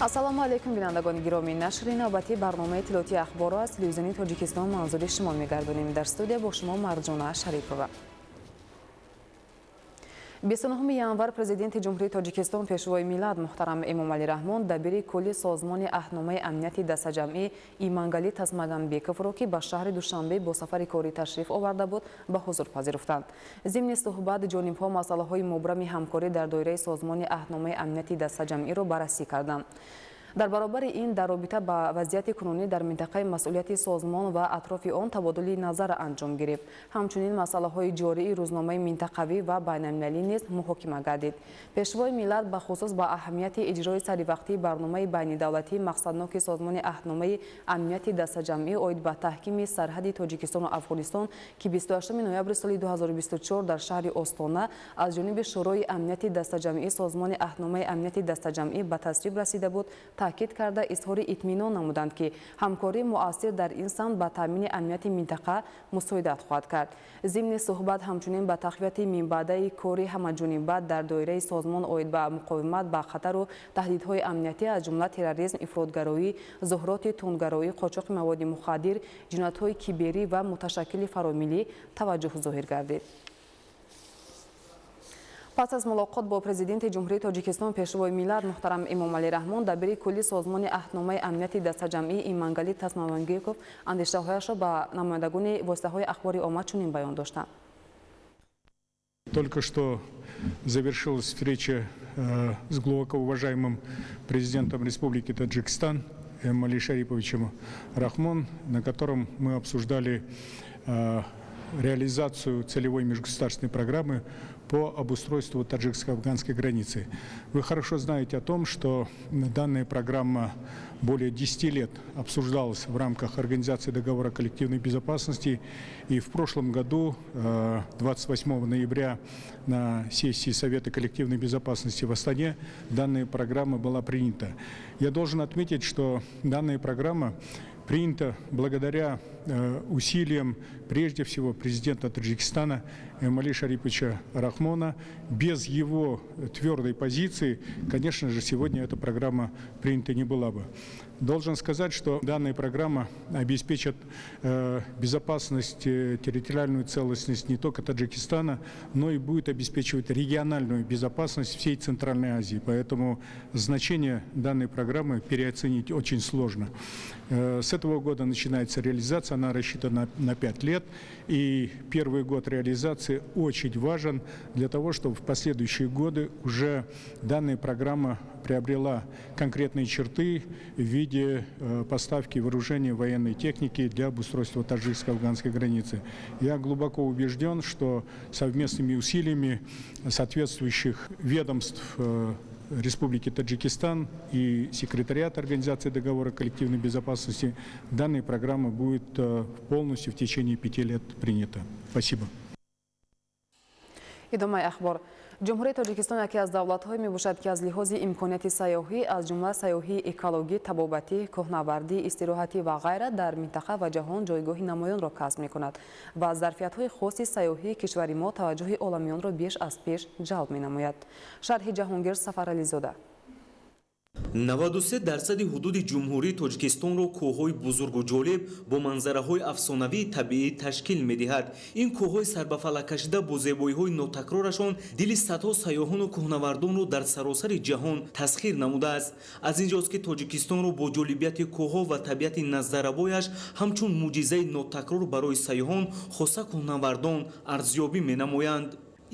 Ассалому алайкум, бинандагони гиромӣ. Нашри навбатии барномаи иттилоотии ахборро аз Телевизиони Тоҷикистон манзури шумо мегардонем. Дар студия бо шумо Марҷона Шарипова. 29 январ Президенти Ҷумҳурии Тоҷикистон, Пешвои миллат муҳтарам Эмомалӣ Раҳмон дабири кулли Созмони Аҳдномаи Амнияти Дастаҷамъӣ Имангалӣ Тасмагамбековро, ки ба шаҳри Душанбе бо сафари корӣ ташриф оварда буд, ба ҳузур пазируфтанд. Зимни суҳбат ҷонибҳо масъалаҳои мубрами ҳамкорӣ дар доираи Созмони Аҳдномаи Амнияти Дастаҷамъиро баррасӣ карданд. Дар баробари ин, дар робита ба вазъияти кунунӣ дар минтақаи масъулияти созмон ва атрофи он табодули назар анҷом гирифт. Ҳамчунин масъалаҳои ҷории рӯзномаи минтақавӣ ва байналмилалӣ низ муҳокима гардид. Пешвои миллат бахусус ба аҳамияти иҷрои саривақтии барномаи байнидавлатии мақсадноки Созмони Аҳдномаи Амнияти Дастаҷамъӣ оид ба таҳкими сарҳади Тоҷикистону Афғонистон, ки 28 ноябри соли 2024 дар шаҳри Остона аз ҷониби Шӯрои Амнияти Дастаҷамъии Созмони Аҳдномаи Амнияти Дастаҷамъӣ ба тасвиб расида буд, таъкид карда, изҳори итминон намуданд, ки ҳамкории муассир дар ин самт ба таъмини амнияти минтақа мусоидат хоҳад кард. Зимни суҳбат ҳамчунин ба тақвияти минбаъдаи кори ҳамаҷониба дар доираи созмон оид ба муқовимат ба хатару таҳдидҳои амниятӣ, аз ҷумла терроризм, ифротгароӣ, зуҳуроти тундгароӣ, қочоқи маводи мухаддир, ҷиноятҳои киберӣ ва муташаккили фаромиллӣ таваҷҷӯҳ зоҳир гардид. Пас аз мулоқот бо Президенти Ҷумҳурии Тоҷикистон, Пешвои миллат муҳтарам Эмомалӣ Раҳмон, дабири кулли Созмони Аҳдномаи Амнияти Дастаҷамъӣ Имангалӣ Тасмагамбеков андешаҳояшро ба намояндагони воситаҳои ахбори омма чунин баён доштанд. Только что завершилась встреча с глубоко уважаемым президентом Республики Таджикистан Эмомали Шариповичем Рахмон, на котором мы обсуждали реализацию целевой межгосударственной программы по обустройству таджикско-афганской границы. Вы хорошо знаете о том, что данная программа более 10 лет обсуждалась в рамках Организации договора коллективной безопасности. И в прошлом году, 28 ноября, на сессии Совета коллективной безопасности в Астане данная программа была принята. Я должен отметить, что данная программа принята благодаря усилиям прежде всего президента Таджикистана Эмомали Шариповича Рахмона. Без его твердой позиции, конечно же, сегодня эта программа принята не была бы. Должен сказать, что данная программа обеспечит безопасность, территориальную целостность не только Таджикистана, но и будет обеспечивать региональную безопасность всей Центральной Азии. Поэтому значение данной программы переоценить очень сложно. С этого года начинается реализация, она рассчитана на 5 лет. И первый год реализации очень важен для того, чтобы в последующие годы уже данная программа приобрела конкретные черты в виде поставки вооружения, военной техники для обустройства таджикско-афганской границы. Я глубоко убежден, что совместными усилиями соответствующих ведомств Республики Таджикистан и секретариата Организации договора коллективной безопасности данная программа будет полностью в течение 5 лет принята. Спасибо. Идомаи ахбор. Ҷумҳурии Тоҷикистон яке аз давлатҳое мебошад, ки аз лиҳози имконияти сайёҳӣ, аз ҷумла сайёҳии экологӣ, табобатӣ, кӯҳнавардӣ, истироҳатӣ ва ғайра, дар минтақа ва ҷаҳон ҷойгоҳи намоёнро касб мекунад ва зарфиятҳои хоси сайёҳии кишвари мо таваҷҷӯҳи оламиёнро беш аз пеш ҷалб менамояд. Шарҳи Ҷаҳонгир Сафарализода. 93 дарсади ҳудуди Ҷумҳурии Тоҷикистонро кӯҳҳои бузургу ҷолиб бо манзараҳои афсонавии табиӣ ташкил медиҳад. Ин кӯҳҳои сарбафалаккашида бо зебоиҳои нотакрорашон дили садҳо сайёҳону кӯҳнавардонро дар саросари ҷаҳон тасхир намудааст. Аз ин ҷост, ки Тоҷикистонро бо ҷолибияти кӯҳҳо ва табиати назаррабояш ҳамчун мӯъҷизаи нотакрор барои сайёҳон, хоса кӯҳнавардон, арзёбӣ менамоянд.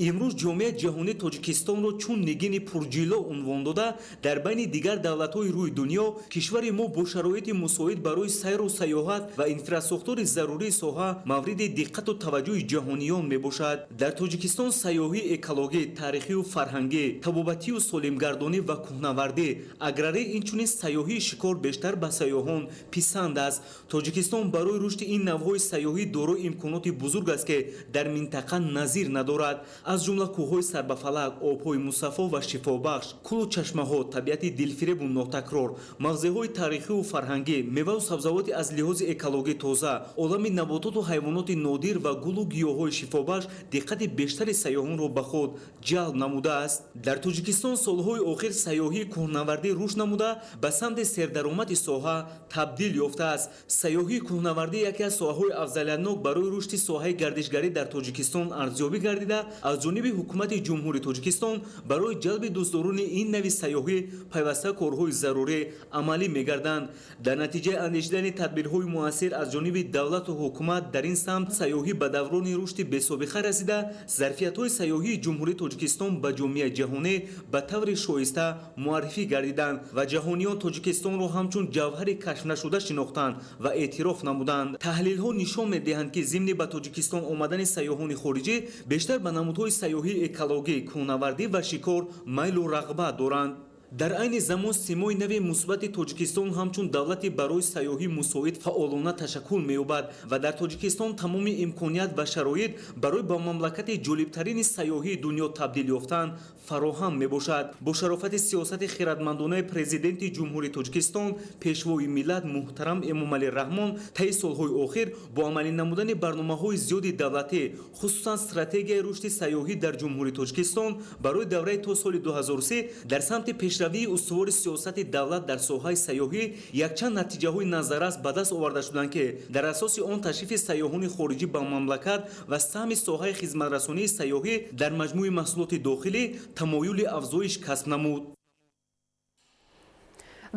Имрӯз ҷомеаи ҷаҳонӣ Тоҷикистонро чун нигини пурҷило унвон дода, дар байни дигар давлатҳои рӯи дунё кишвари мо бо шароити мусоид барои сайру сайёҳат ва инфрасохтори зарурии соҳа мавриди диққату таваҷҷӯҳи ҷаҳониён мебошад. Дар Тоҷикистон сайёҳии экологӣ, таърихию фарҳангӣ, табобатию солимгардонӣ ва кӯҳнавардӣ, аграрӣ, инчунин сайёҳии шикор бештар ба сайёҳон писанд аст. Тоҷикистон барои рушди ин навъҳои сайёҳӣ дорои имконоти бузург аст, ки дар минтақа назир надорад. Аз ҷумла кӯҳҳои сарбафалак, обҳои мусаффо ва шифобахш, кӯлу чашмаҳо, табиати дилфиребу нотакрор, мавзеъҳои таърихиву фарҳангӣ, меваву сабзавоти аз лиҳози экологӣ тоза, олами набототу ҳайвоноти нодир ва гулу гиёҳҳои шифобахш диққати бештари сайёҳонро ба худ ҷалб намудааст. Дар Тоҷикистон солҳои охир сайёҳии кӯҳнавардӣ рушд намуда, ба самти сердаромади соҳа табдил ёфтааст. Сайёҳии кӯҳнавардӣ яке аз соҳаҳои афзалиятнок барои рушди соҳаи гардишгарӣ дар Тоҷикистон арзёбӣ гардида, аз ҷониби ҳукумати Ҷумҳурии Тоҷикистон барои ҷалби дӯстдорони ин нави сайёҳӣ пайваста корҳои зарурӣ амалӣ мегарданд. Дар натиҷаи андешидани тадбирҳои муассир аз ҷониби давлату ҳукумат дар ин самт сайёҳӣ ба даврони рушди бесобиқа расида, зарфиятҳои сайёҳии Ҷумҳурии Тоҷикистон ба ҷомеаи ҷаҳонӣ ба таври шоиста муаррифӣ гардиданд ва ҷаҳониён Тоҷикистонро ҳамчун ҷавҳари кашфнашуда шинохтанд ва эътироф намуданд. Таҳлилҳо нишон медиҳанд, ки зимни ба Тоҷикистон омадани сайёҳони хориҷӣ бештар ба намудҳои сайёҳии экологӣ, кӯҳнавардӣ ва шикор майлу рағбат доранд. Дар айни замон симои нави мусбати Тоҷикистон ҳамчун давлати барои сайёҳӣ мусоид фаъолона ташаккул меёбад ва дар Тоҷикистон тамоми имконият ва шароит барои ба мамлакати ҷолибтарини сайёҳии дунё табдил ёфтан фароҳам мебошад. Бо шарофати сиёсати хиратмандонаи Президенти Ҷумҳурии Тоҷикистон, Пешвои миллат муҳтарам Эмомалӣ Раҳмон, таи солҳои охир бо амалӣ намудани барномаҳои зиёди давлатӣ, хусусан стратегияи рушди сайёҳӣ дар Ҷумҳурии Тоҷикистон барои давраи то соли 2030, дар самти пешравии устувори сиёсати давлат дар соҳаи сайёҳӣ якчанд натиҷаҳои назаррас ба даст оварда шуданд, ки дар асоси он ташрифи сайёҳони хориҷӣ ба мамлакат ва саҳми соҳаи хизматрасонии сайёҳӣ дар маҷмӯи маҳсулоти дохилӣ тамоюли афзоиш касб намуд.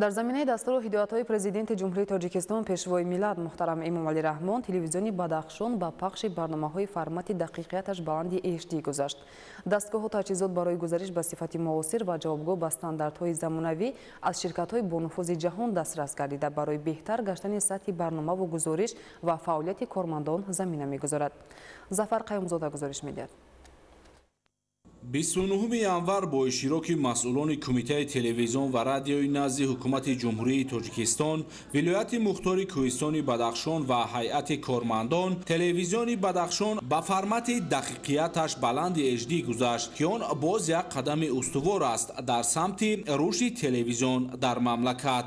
Дар заминаи дастуру ҳидоятҳои Президенти Ҷумҳурии Тоҷикистон, Пешвои миллат муҳтарам Эмомалӣ Раҳмон, телевизиони Бадахшон ба пахши барномаҳои формати дақиқияташ баланди HD гузашт. Дастгоҳу таҷҳизот барои гузариш ба сифати муосир ва ҷавобгӯ ба стандартҳои замонавӣ аз ширкатҳои бонуфузи ҷаҳон дастрас гардида, барои беҳтар гаштани сатҳи барномаву гузориш ва фаъолияти кормандон замина мегузорад. Зафар Қаюмзода гузориш медиҳад. 29 январ бо иштироки масъулони Кумитаи телевизион ва радиои назди Ҳукумати Ҷумҳурии Тоҷикистон, Вилояти Мухтори Кӯҳистони Бадахшон ва ҳайати кормандон телевизиони Бадахшон ба формати дақиқияташ баланди HD гузашт, ки он боз як қадами устувор аст дар самти рушди телевизион дар мамлакат.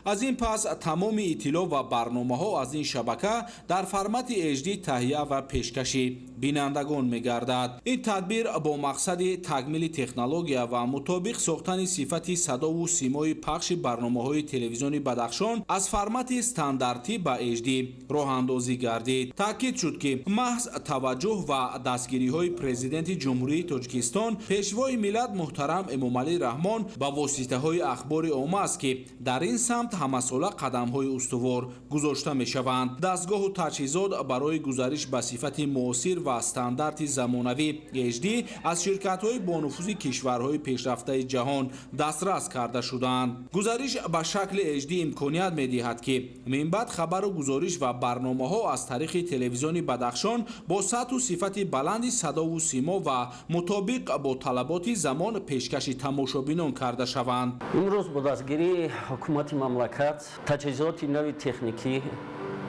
Аз ин пас тамоми иттилоъ ва барномаҳо аз ин шабака дар формати HD таҳия ва пешкаши бинандагон мегардад. Ин тадбир бо мақсади такмили технология ва мутобиқ сохтани сифати садову симои пахши барномаҳои телевизиони Бадахшон аз формати стандартӣ ба HD роҳандозӣ гардид. Таъкид шуд, ки маҳз таваҷҷӯҳ ва дастгириҳои Президенти Ҷумҳурии Тоҷикистон, Пешвои миллат муҳтарам Эмомалӣ Раҳмон ба воситаҳои ахбори омма аст, ки дар ин самт ҳамасола қадамҳои устувор гузошта мешаванд. Дастгоҳу таҷҳизот барои гузариш ба сифати муосир ва стандарти замонавӣ HD аз ширкатҳои бонуфузи кишварҳои пешрафтаи ҷаҳон дастрас карда шуданд. Гузариш ба шакли HD имконият медиҳад, ки минбаъд хабару гузориш ва барномаҳо аз тариқи телевизиони Бадахшон бо сатҳу сифати баланди садову симо ва мутобиқ бо талаботи замон пешкаши тамошобинон карда шаванд. Имрӯз бо дастгирии ҳукумати мамлакат таҷҳизоти нави техникӣ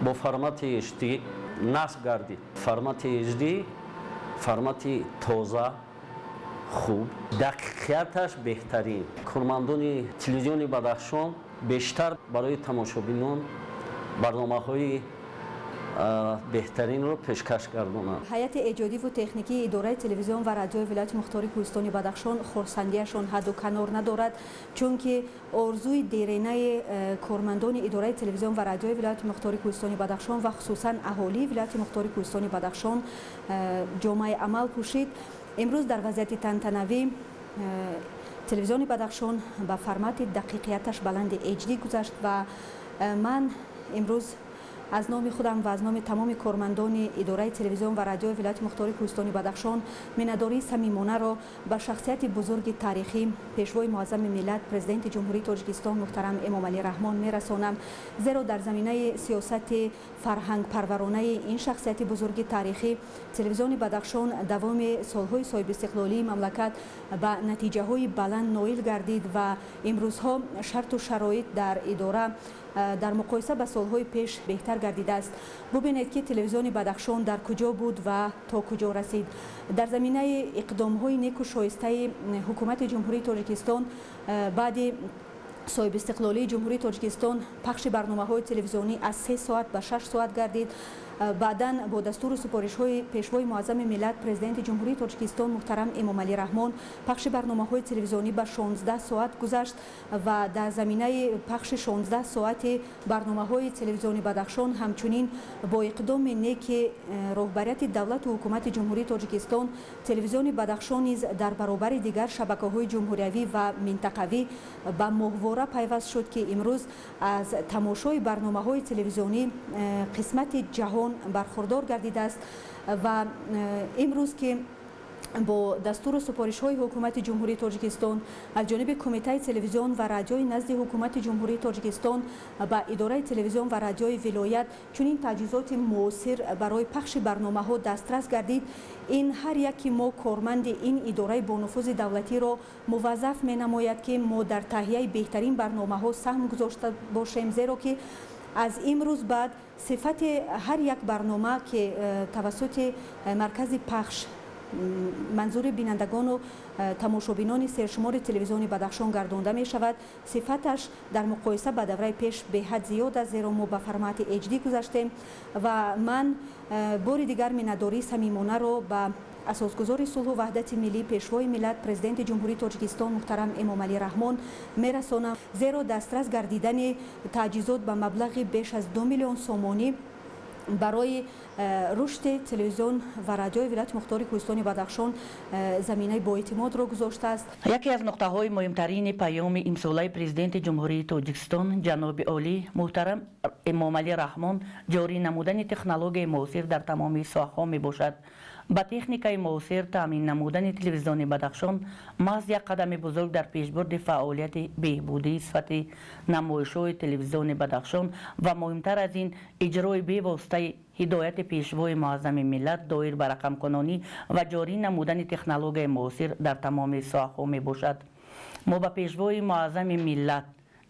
бо формати HD насб гардид. Формати HD формати тоза, хуб, дақиқияташ беҳтарин. Кормандони телевизиони Бадахшон бештар барои тамошобинон барномаҳои беҳтаринро пешкаш гардонанд. Ҳайати эҷодиву техникии идораи телевизион ва радиои вилояти мухтори Кӯҳистони Бадахшон хурсандиашон ҳадду канор надорад, чунки орзуи деренаи кормандони идораи телевизион ва радиои вилояти мухтори Кӯҳистони Бадахшон ва хусусан аҳолии вилояти мухтори Кӯҳистони Бадахшон ҷомаи амал пӯшид. Имрӯз дар вазъияти тантанавӣ телевизиони Бадахшон ба формати дақиқияташ баланди HD гузашт ва ман имрӯз Аз номи худам ва аз номи тамоми кормандони идораи телевизион ва радиои вилояти мухтори Кӯҳистони Бадахшон миннатдории самимонаро ба шахсияти бузурги таърихӣ, Пешвои муаззами миллат, Президенти Ҷумҳурии Тоҷикистон муҳтарам Эмомалӣ Раҳмон мерасонам, зеро дар заминаи сиёсати фарҳангпарваронаи ин шахсияти бузурги таърихӣ телевизиони Бадахшон давоми солҳои соҳибистиқлолии мамлакат ба натиҷаҳои баланд ноил гардид ва имрӯзҳо шарту шароит дар идора дар муқоиса ба солҳои пеш беҳтар гардидааст. Бубинед, ки телевизиони Бадахшон дар куҷо буд ва то куҷо расид. Дар заминаи иқдомҳои неку шоистаи ҳукумати Ҷумҳурии Тоҷикистон баъди соҳибистиқлолии Ҷумҳурии Тоҷикистон пахши барномаҳои телевизионӣ аз 3 соат ба 6 соат гардид. Баъдан бо дастуру супоришҳои Пешвои муаззами миллат, Президенти Ҷумҳурии Тоҷикистон муҳтарам Эмомалӣ Раҳмон пахши барномаҳои телевизионӣ ба 16 соат гузашт ва дар заминаи пахши 16 соати барномаҳои телевизиони Бадахшон ҳамчунин бо иқдоми неки роҳбарияти давлату ҳукумати Ҷумҳурии Тоҷикистон телевизиони Бадахшон низ дар баробари дигар шабакаҳои ҷумҳуриявӣ ва минтақавӣ ба моҳвора пайваст шуд, ки имрӯз аз тамошои барномаҳои телевизионӣ қисмати ҷаҳон бархурдор гардидааст. Ва имрӯз ки бо дастуру супоришҳои ҳукумати Ҷумҳурии Тоҷикистон аз ҷониби Кумитаи телевизион ва радиои назди ҳукумати Ҷумҳурии Тоҷикистон ба идораи телевизион ва радиои вилоят чунин таҷҳизоти муосир барои пахши барномаҳо дастрас гардид, ин ҳар яки мо корманди ин идораи бонуфузи давлатиро муваззаф менамояд, ки мо дар таҳияи беҳтарин барномаҳо саҳм гузошта бошем, зеро ки аз имрӯз баъд сифати ҳар як барнома, ки тавассути маркази пахш манзури бинандагону тамошобинони сершумори телевизиони Бадахшон гардонда мешавад, сифаташ дар муқоиса ба давраи пеш беҳад зиёд аст, зеро мо ба формати HD гузаштем. Ва ман бори дигар миннатдории самимонаро ба асосгузори сулҳу ваҳдати миллӣ, Пешвои миллат, Президенти Ҷумҳурии Тоҷикистон муҳтарам Эмомалӣ Раҳмон мерасонам, зеро дастрас гардидани таҷҳизот ба маблағи беш аз 2 миллион сомонӣ барои рушди телевизион ва радиои вилояти мухтори Кӯҳистони Бадахшон заминаи боэътимодро гузоштааст. Яке аз нуқтаҳои муҳимтарини паёми имсолаи Президенти Ҷумҳурии Тоҷикистон ҷаноби олӣ муҳтарам Эмомалӣ Раҳмон ҷорӣ намудани технологияи муосир дар тамоми соҳаҳо мебошад. Ба техникаи муосир таъмин намудани телевизиони Бадахшон маҳз як қадами бузург дар пешбурди фаъолияти беҳбудии сифати намоишҳои телевизиони Бадахшон ва муҳимтар аз ин иҷрои бевоситаи ҳидояти Пешвои муаззами миллат доир ба рақамкунонӣ ва ҷорӣ намудани технологияи муосир дар тамоми соҳаҳо мебошад. Мо ба Пешвои муаззами миллат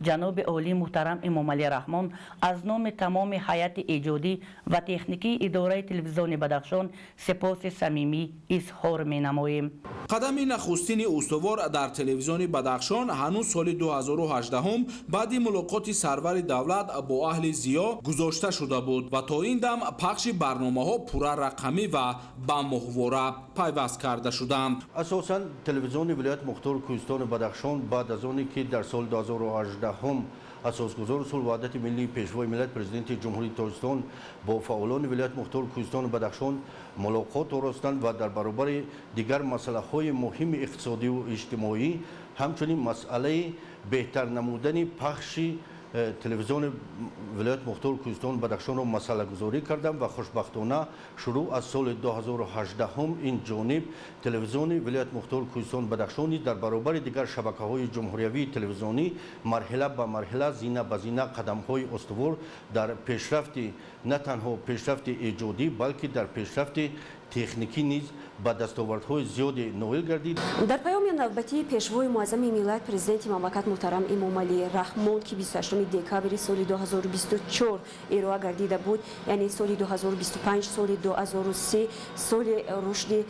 ҷаноби олӣ муҳтарам Эмомалӣ Раҳмон аз номи тамоми ҳайати эҷодӣ ва техникии идораи телевизиони Бадахшон сипоси самимӣ изҳор менамоем. Қадами нахустини устувор дар телевизиони Бадахшон ҳанӯз соли 2018 баъди мулоқоти сарвари давлат бо аҳли зиё гузошта шуда буд ва то ин дам пахши барномаҳо пурра рақамӣ ва ба моҳвора пайваст карда шуданд. Асосан телевизиони вилояти мухтори Кӯҳистони Бадахшон баъд аз оне ки дар соли 2018 асосгузори сулҳу ваҳдати миллӣ, Пешвои миллат, Президенти Ҷумҳурии Тоҷикистон бо фаъолони вилояти мухтори Кӯҳистони Бадахшон мулоқот оростанд ва дар баробари дигар масъалаҳои муҳими иқтисодиву иҷтимоӣ ҳамчунин масъалаи беҳтар намудани пахши телевизиони вилояти мухтори Кӯҳистони Бадахшонро масъалагузорӣ кардам ва хушбахтона шурӯъ аз соли 2018 ин ҷониб телевизиони вилояти мухтори Кӯҳистони Бадахшон низ дар баробари дигар шабакаҳои ҷумҳуриявии телевизионӣ марҳила ба марҳила, зина ба зина қадамҳои устувор дар пешрафти на танҳо пешрафти эҷодӣ, балки дар пешрафти техникӣ низ ба дастовардҳои зиёде ноил гардид. Дар паёми навбатии Пешвои муаззами миллат, Президенти мамлакат муҳтарам Эмомалӣ Раҳмон, ки 28 декабри соли 2024 ироа гардида буд, яъне соли 2025 соли 2030 соли рушди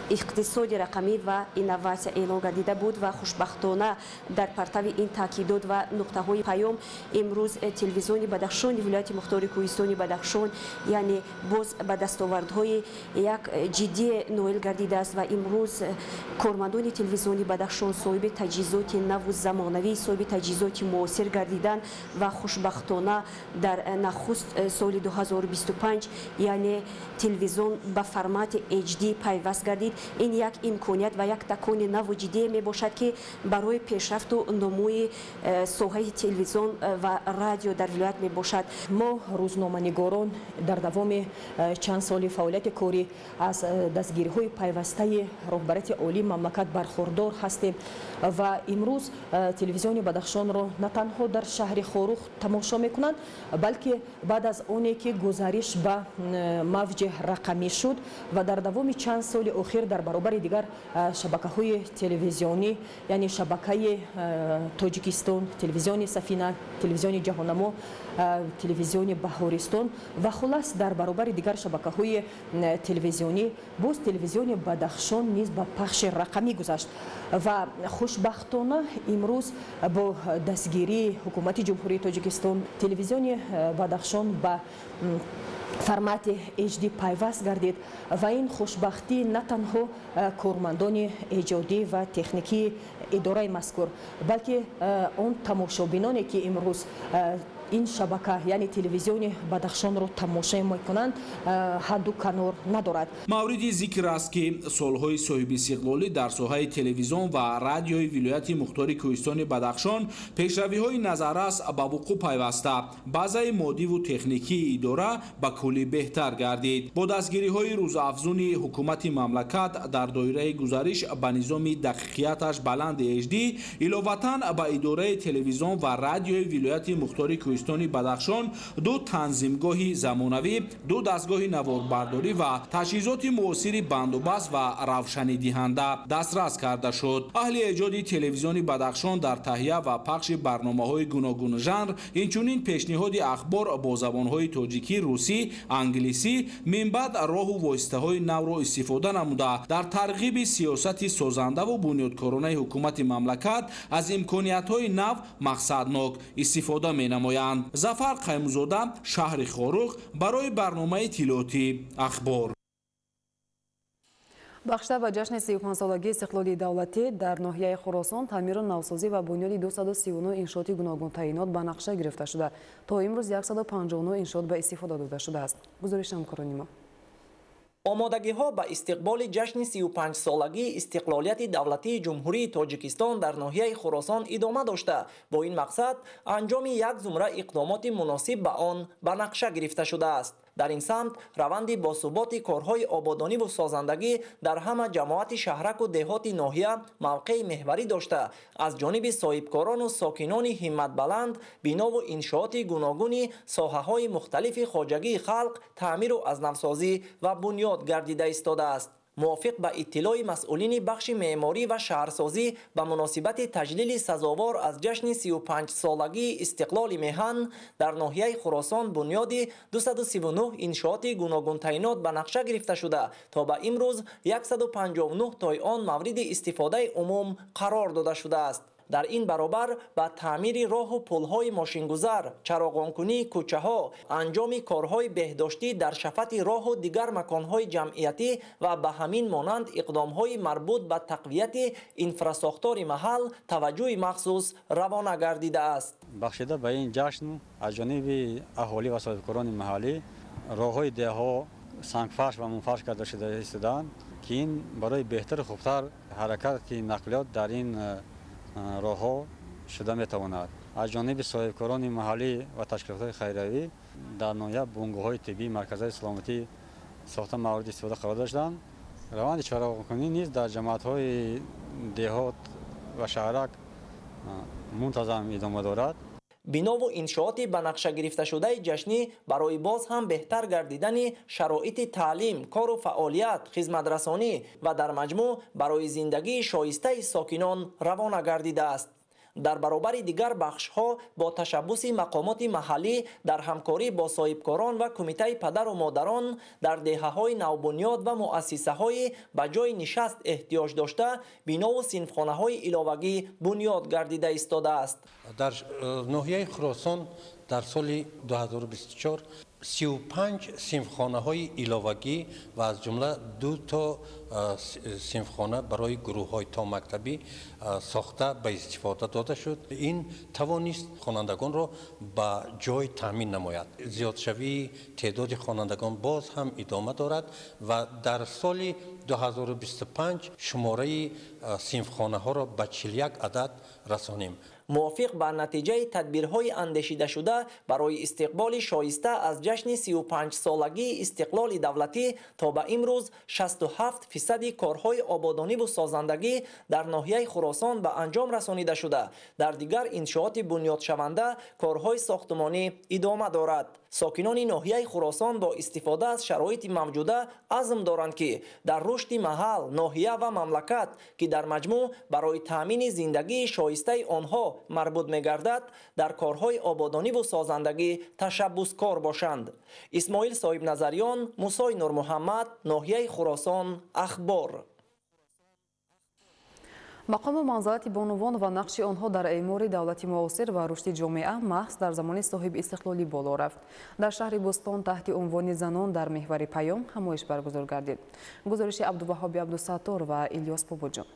иқтисоди рақамӣ ва инноватсия эълон гардида буд ва хушбахтона дар партави ин таъкидот ва нуқтаҳои паём имрӯз телевизиони Бадахшони вилояти мухтори Кӯҳистони Бадахшон, яъне боз ба дастовардҳои як як ҷиддӣ ноил гардидааст ва имрӯз кормандони телевизиони Бадахшон соҳиби таҷҳизоти наву замонавӣ, соҳиби таҷҳизоти муосир гардиданд ва хушбахтона дар нахуст соли 2025, яъне телевизион ба формати HD пайваст гардид. Ин як имконият ва як такони наву ҷиддие мебошад, ки барои пешрафту нумӯи соҳаи телевизион ва радио дар вилоят мебошад. Мо, рӯзноманигорон, дар давоми чанд соли фаъолияти корӣ аз дастгириҳои пайвастаи роҳбарияти олии мамлакат бархурдор ҳастем ва имрӯз телевизиони Бадахшонро на танҳо дар шаҳри Хоруғ тамошо мекунанд, балки баъд аз оне ки гузариш ба мавҷи рақамӣ шуд ва дар давоми чанд соли охир дар баробари дигар шабакаҳои телевизионӣ, яъне шабакаи Тоҷикистон, телевизиони Сафина, телевизиони Ҷаҳоннамо, телевизиони Баҳористон ва хулас дар баробари дигар шабакаҳои телевизионӣ боз телевизиони Бадахшон низ ба пахши рақамӣ гузашт ва хушбахтона имрӯз бо дастгирии ҳукумати Ҷумҳурии Тоҷикистон телевизиони Бадахшон ба формати HD пайваст гардид ва ин хушбахтӣ на танҳо кормандони эҷодӣ ва техникии идораи мазкур, балки он тамошобиноне, ки имрӯз ин шабака, яъне телевизиони Бадахшонро тамошо мекунанд, ҳадду канор надорад. Мавриди зикр аст, ки солҳои соҳибистиқлолӣ дар соҳаи телевизион ва радиои вилояти мухтори Кӯҳистони Бадахшон пешравиҳои назаррас ба вуқӯъ пайваста, базаи моддиву техникии идора ба куллӣ беҳтар гардид. Бо дастгириҳои рӯзафзуни ҳукумати мамлакат дар доираи гузариш ба низоми дақиқияташ баланди HD, иловатан ба идораи телевизион ва радиои вилояти мухтори Кӯҳистони Бадахшон ду танзимгоҳи замонавӣ, ду дастгоҳи наворбардорӣ ва таҷҳизоти муосири бандубаст ва равшанидиҳанда дастрас карда шуд. Аҳли эҷоди телевизиони Бадахшон дар таҳия ва пахши барномаҳои гуногунжанр, инчунин пешниҳоди ахбор бо забонҳои тоҷикӣ, русӣ, англисӣ минбаъд роҳу воситаҳои навро истифода намуда, дар тарғиби сиёсати созандаву бунёдкоронаи ҳукумати мамлакат аз имкониятҳои нав мақсаднок истифода менамоянд. Зафар Қаймузода, шаҳри Хоруғ, барои барномаи иттилоотӣ «Ахбор». Бахшида ба ҷашни 35-солагии истиқлолии давлатӣ дар ноҳияи Хуросон таъмиру навсозӣ ва бунёди 239 иншооти гуногунтаъинот ба нақша гирифта шуда, то имрӯз 159 иншоот ба истифода дода шудааст. Гузориши ҳамкорони мо. Омодагиҳо ба истиқболи ҷашни 35-солагии истиқлолияти давлатии Ҷумҳурии Тоҷикистон дар ноҳияи Хуросон идома дошта, бо ин мақсад анҷоми як зумра иқдомоти муносиб ба он ба нақша гирифта шудааст. Дар ин самт раванди босуботи корҳои ободониву созандагӣ дар ҳама ҷамоати шаҳраку деҳоти ноҳия мавқеи меҳварӣ дошта, аз ҷониби соҳибкорону сокинони ҳимматбаланд бинову иншооти гуногуни соҳаҳои мухталифи хоҷагии халқ таъмиру азнавсозӣ ва бунёд гардида истодааст. Мувофиқ ба иттилои масъулини бахши меъморӣ ва шаҳрсозӣ, ба муносибати таҷлили сазовор аз ҷашни 35-солагии истиқлоли меҳан дар ноҳияи Хуросон бунёди 239 иншооти гуногунтаъинот ба нақша гирифта шуда, то ба имрӯз 159 тои он мавриди истифодаи умум қарор дода шудааст. Дар ин баробар ба таъмири роҳу пулҳои мошингузар, чароғонкунии кӯчаҳо, анҷоми корҳои беҳдоштӣ дар шафати роҳу дигар маконҳои ҷамъиятӣ ва ба ҳамин монанд иқдомҳои марбут ба тақвияти инфрасохтори маҳал таваҷҷӯҳи махсус равона гардидааст. Бахшида ба ин ҷашн аз ҷониби аҳолӣ ва соҳибкорони маҳаллӣ роҳҳои деҳҳо сангфарш ва мумфарш карда шуда истодаанд, ки ин барои беҳтару хубтар ҳаракати нақлиёт дар ин роҳҳо шуда метавонад. Аз ҷониби соҳибкорони маҳаллӣ ва ташкилотҳои хайриявӣ дар ноҳия бунгоҳҳои тиббӣ, марказҳои саломатӣ сохта мавриди истифода қарор доштанд. Раванди чароғонкунӣ низ дар ҷамоатҳои деҳот ва шаҳрак мунтазам идома дорад. Бинову иншооти ба нақша гирифташудаи ҷашнӣ барои боз ҳам беҳтар гардидани шароити таълим, кору фаъолият, хизматрасонӣ ва дар маҷмӯъ барои зиндагии шоистаи сокинон равона гардидааст. Дар баробари дигар бахшҳо бо ташаббуси мақомоти маҳаллӣ дар ҳамкорӣ бо соҳибкорон ва кумитаи падару модарон дар деҳаҳои навбунёд ва муассисаҳои ба ҷойи нишаст эҳтиёҷ дошта бинову синфхонаҳои иловагӣ бунёд гардида истодааст. Дар ноҳияи Хуросон дар соли 2024 35 синфхонаҳои иловагӣ ва аз ҷумла 2 то синфхона барои гурӯҳҳои томактабӣ сохта ба истифода дода шуд. Ин тавонист хонандагонро ба ҷой таъмин намояд. Зиёдшавии теъдоди хонандагон боз ҳам идома дорад ва дар соли 2025 шумораи синфхонаҳоро ба 41 адад расонем. Мувофиқ ба натиҷаи тадбирҳои андешидашуда барои истиқболи шоиста аз ҷашни 35-солагии истиқлоли давлатӣ то ба имрӯз 67% корҳои ободониву созандагӣ дар ноҳияи Хуросон ба анҷом расонида шуда, дар дигар иншооти бунёдшаванда корҳои сохтумонӣ идома дорад. Сокинони ноҳияи Хуросон бо истифода аз шароити мавҷуда азм доранд, ки дар рушди маҳал, ноҳия ва мамлакат, ки дар маҷмӯъ барои таъмини зиндагии шоистаи онҳо марбут мегардад, дар корҳои ободониву созандагӣ ташаббускор бошанд. Исмоил Соҳибназарён, Мусои Нурмуҳаммад, ноҳияи Хуросон, Ахбор. Мақому манзалати бонувон ва нақши онҳо дар эъмори давлати муосир ва рушди ҷомеа маҳз дар замони соҳибистиқлолӣ боло рафт. Дар шаҳри Бӯстон таҳти унвони «Занон дар меҳвари паём» ҳамоиш баргузор гардид. Гузориши Абдуваҳоби Абдусаттор ва Илёс Бобоҷон.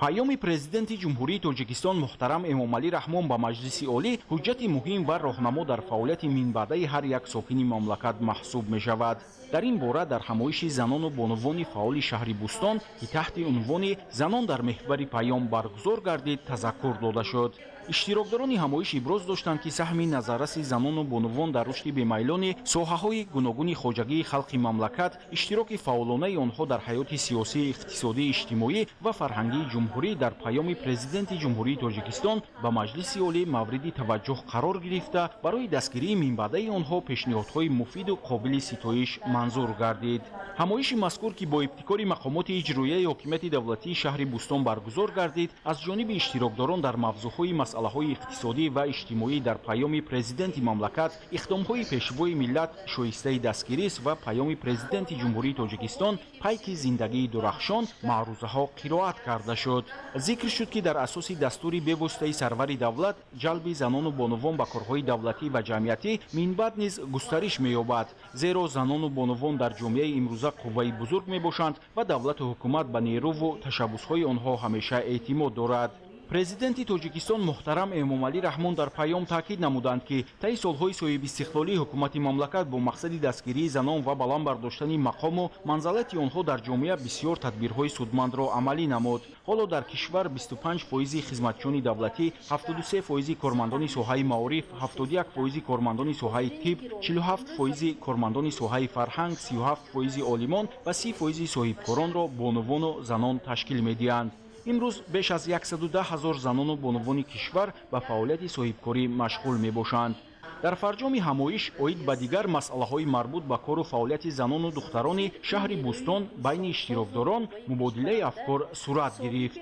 Паёми Президенти Ҷумҳурии Тоҷикистон муҳтарам Эмомалӣ Раҳмон ба Маҷлиси Олӣ ҳуҷҷати муҳим ва роҳнамо дар фаъолияти минбаъдаи ҳар як сокини мамлакат маҳсуб мешавад. Дар ин бора дар ҳамоиши занону бонувони фаъоли шаҳри Бӯстон, ки таҳти унвони «Занон дар меҳвари паём» баргузор гардид, тазаккур дода шуд. Иштирокдорони ҳамоиш иброз доштанд, ки саҳми назарраси занону бонувон дар рушди бемайлони соҳаҳои гуногуни хоҷагии халқи мамлакат, иштироки фаъолонаи онҳо дар ҳаёти сиёсӣ, иқтисодӣ, иҷтимоӣ ва фарҳангии ҷумҳурӣ дар паёми Президенти Ҷумҳурии Тоҷикистон ба Маҷлиси Олӣ мавриди таваҷҷӯҳ қарор гирифта, барои дастгирии минбаъдаи онҳо пешниҳодҳои муфиду қобили ситоиш манзур гардид. Ҳамоиши мазкур, ки бо ибтикори мақомоти иҷроияи ҳокимияти давлатии шаҳри Бӯстон баргузор гардид, аз ҷониби иштирокдорон дар мавзӯъҳои масъалаҳои иқтисодӣ ва иҷтимоӣ дар паёми Президенти мамлакат, иқдомҳои Пешвои миллат шоистаи дастгирист ва паёми Президенти Ҷумҳурии Тоҷикистон пайки зиндагии дурахшон маърузаҳо қироат карда шуд. Зикр шуд, ки дар асоси дастури бевоситаи сарвари давлат ҷалби занону бонувон ба корҳои давлатӣ ва ҷамъиятӣ минбаъд низ густариш меёбад, зеро занону бонувон дар ҷомеаи имрӯза қувваи бузург мебошанд ва давлату ҳукумат ба нерӯву ташаббусҳои онҳо ҳамеша эътимод дорад. Президенти Тоҷикистон муҳтарам Эмомалӣ Раҳмон дар паём таъкид намуданд, ки таи солҳои соҳибистиқлолии ҳукумати мамлакат бо мақсади дастгирии занон ва баланд бардоштани мақому манзалати онҳо дар ҷомеа бисёр тадбирҳои судмандро амалӣ намуд. Ҳоло дар кишвар 25% хизматчиёни давлатӣ, 73% кормандони соҳаи маориф, 71% кормандони соҳаи тиб, 47% кормандони соҳаи фарҳанг, 37% олимон ва 30% соҳибкоронро бонувону занон ташкил медиҳанд. Имрӯз беш аз 110 ҳазор занону бонувони кишвар ба фаъолияти соҳибкорӣ машғул мебошанд. Дар фарҷоми ҳамоиш оид ба дигар масъалаҳои марбут ба кору фаъолияти занону духтарони шаҳри Бӯстон байни иштирокдорон мубодилаи афкор сурат гирифт.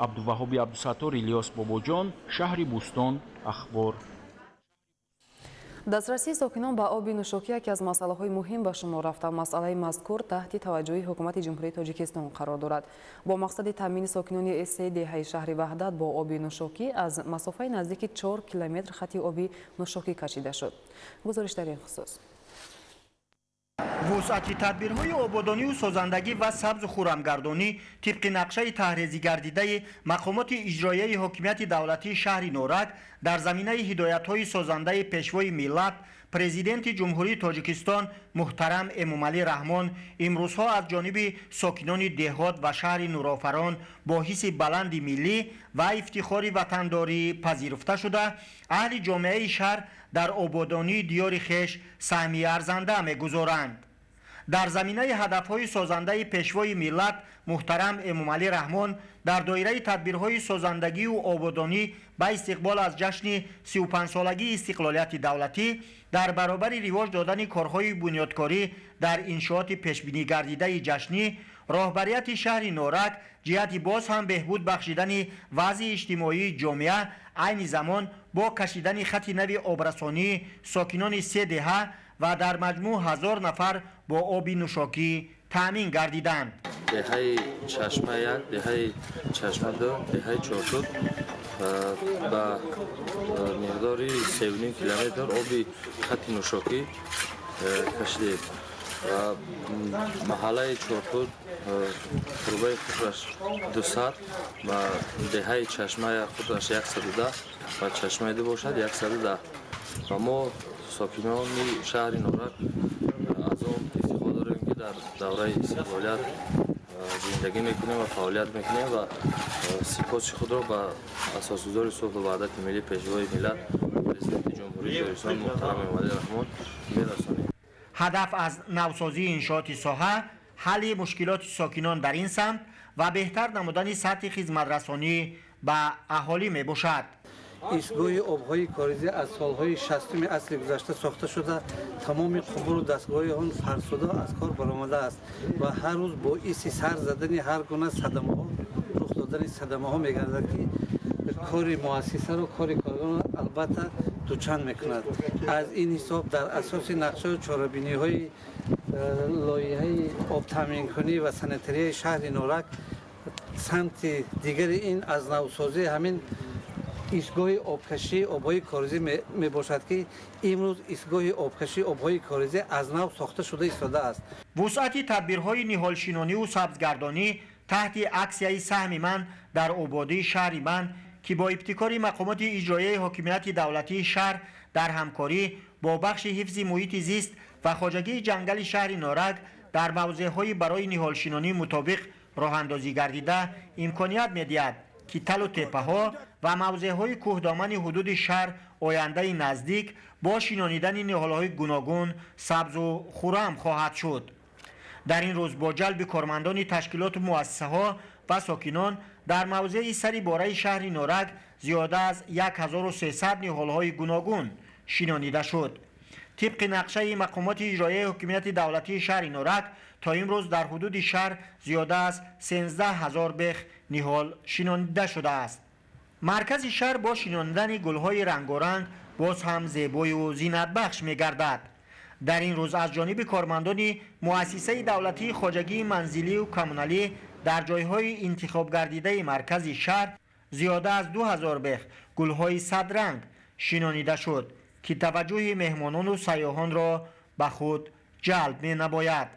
Абдуваҳоби Абдусаттор, Илёс Бобоҷон, шаҳри Бӯстон, Ахбор. Дастрасии сокинон ба оби нӯшокӣ яке аз масъалаҳои муҳим ба шумор рафта. Масъалаи мазкур таҳти таваҷҷӯҳи ҳукумати Ҷумҳурии Тоҷикистон қарор дорад. Бо мақсади таъмини сокинони се деҳаи шаҳри Ваҳдат бо оби нӯшокӣ аз масофаи наздики 4 километр хати оби нӯшокӣ кашида шуд. Гузориш дар ин хусус. Вусъати тадбирҳои ободонию созандагӣ ва сабзу хуррамгардонӣ тибқи нақшаи таҳрезигардидаи мақомоти иҷроияи ҳокимияти давлатии шаҳри Норак дар заминаи ҳидоятҳои созандаи Пешвои миллат, Президенти Ҷумҳурии Тоҷикистон муҳтарам Эмомалӣ Раҳмон имрӯзҳо аз ҷониби сокинони деҳот ва шаҳри Нурофарон бо ҳисси баланди миллӣ ва ифтихори ватандорӣ пазируфта шуда, аҳли ҷомеаи шаҳр дар ободонии диёри хеш саҳми арзанда мегузоранд. Дар заминаи ҳадафҳои созандаи Пешвои миллат муҳтарам Эмомалӣ Раҳмон дар доираи тадбирҳои созандагию ободонӣ ба истиқбол аз ҷашни 35-солагии истиқлолияти давлатӣ дар баробари ривоҷ додани корҳои бунёдкорӣ дар иншооти пешбинигардидаи ҷашнӣ, роҳбарияти шаҳри Норак ҷиҳати боз ҳам беҳбуд бахшидани вазъи иҷтимоии ҷомеа айни замон бо кашидани хати нави обрасонӣ сокинони се деҳа ва дар маҷмӯъ 1000 нафар бо оби нӯшокӣ таъмин гардиданд. Деҳаи Чашма 1, деҳаи Чашма 2, деҳаи Чоршуд Ба миқдори 3,5 километр оби хати нӯшокӣ кашидем ва маҳаллаи Чорхуд трубаи қутраш 200 ва деҳаи Чашмая қутраш 110 ва Чашмаи Ду бошад 110. Ва мо, сокинони шаҳри Норак, аз он ифтихор дорем, ки дар давраи истиқлолият зиндагӣ мекунем ва фаъолият мекунем ва сипоси худро ба асосгузори сулҳу ваҳдати миллӣ, Пешвои миллат, Президенти Ҷумҳурии Тоҷикистон муҳтарам Эмомалӣ Раҳмон мерасонем. Ҳадаф аз навсозии иншооти соҳа ҳалли мушкилоти сокинон дар ин самт ва беҳтар намудани сатҳи хизматрасонӣ ба аҳолӣ мебошад. Истгоҳи обҳои коризӣ аз солҳои 60-уми асри гузашта сохта шуда, тамоми қубуру дастгоҳи он фарсуда, аз кор баромадааст ва ҳар рӯз боиси сар задани ҳар гуна садамаҳо, рух додани садамаҳо мегардад, ки кори муассисаро, кори коргаронро албатта дучанд мекунад. Аз ин ҳисоб, дар асоси нақшаи чорабиниҳои лоиҳаи обтаъминкунӣ ва санитарияи шаҳри Норак, самти дигари ин аз навсозии ҳамин истгоҳи обкашии обҳои коризӣ мебошад, ки имрӯз истгоҳи обкашии обҳои коризӣ аз нав сохта шуда истодааст. Вусъати тадбирҳои ниҳолшинониву сабзгардонӣ таҳти аксияи «Саҳми ман дар ободии шаҳри ман», ки бо ибтикори мақомоти иҷроияи ҳокимияти давлатии шаҳр дар ҳамкорӣ бо бахши ҳифзи муҳити зист ва хоҷагии ҷангали шаҳри Норак дар мавзеъҳои барои ниҳолшинонӣ мутобиқ роҳандозӣ гардида, имконият медиҳад, ки талу теппаҳо ва мавзеъҳои кӯҳдомани ҳудуди шаҳр ояндаи наздик бо шинонидани ниҳолҳои гуногун сабзу хуррам хоҳад шуд. Дар ин рӯз бо ҷалби кормандони ташкилоту муассисаҳо ва сокинон дар мавзеи сари бораи шаҳри Норак зиёда аз 1300 ниҳолҳои гуногун шинонида шуд. Тибқи нақшаи мақомоти иҷроияи ҳокимияти давлатии шаҳри Норак, то имрӯз дар ҳудуди шаҳр зиёда аз 13 ҳазор бех ниҳол шинонида шудааст. Маркази шаҳр бо шинонидани гулҳои рангоранг боз ҳам зебою зинатбахш мегардад. Дар ин рӯз аз ҷониби кормандони муассисаи давлатии хоҷагии манзилию коммуналӣ дар ҷойҳои интихобгардидаи маркази шаҳр зиёда аз 2000 бех гулҳои садранг шинонида шуд, ки таваҷҷӯҳи меҳмонону сайёҳонро ба худ ҷалб менамояд.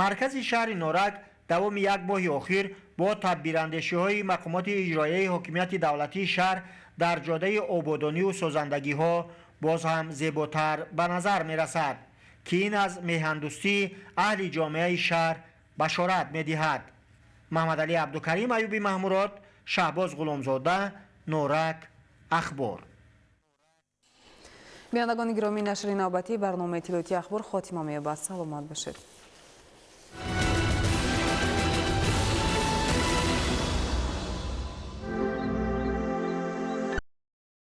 Маркази шаҳри Норак давоми як моҳи охир бо тадбирандешиҳои мақомоти иҷроияи ҳокимияти давлатии шаҳр дар ҷодаи ободонию созандагиҳо боз ҳам зеботар ба назар мерасад, ки ин аз меҳандӯстии аҳли ҷомеаи шаҳр башорат медиҳад. Маҳмадалӣ Абдукарим, Аюби Маҳмурод, Шаҳбоз Ғуломзода, Норак, Ахбор. Бинандагони гиромӣ, нашри навбатии барномаи иттилоотии Ахбор хотима меёбад. Саломат бошед.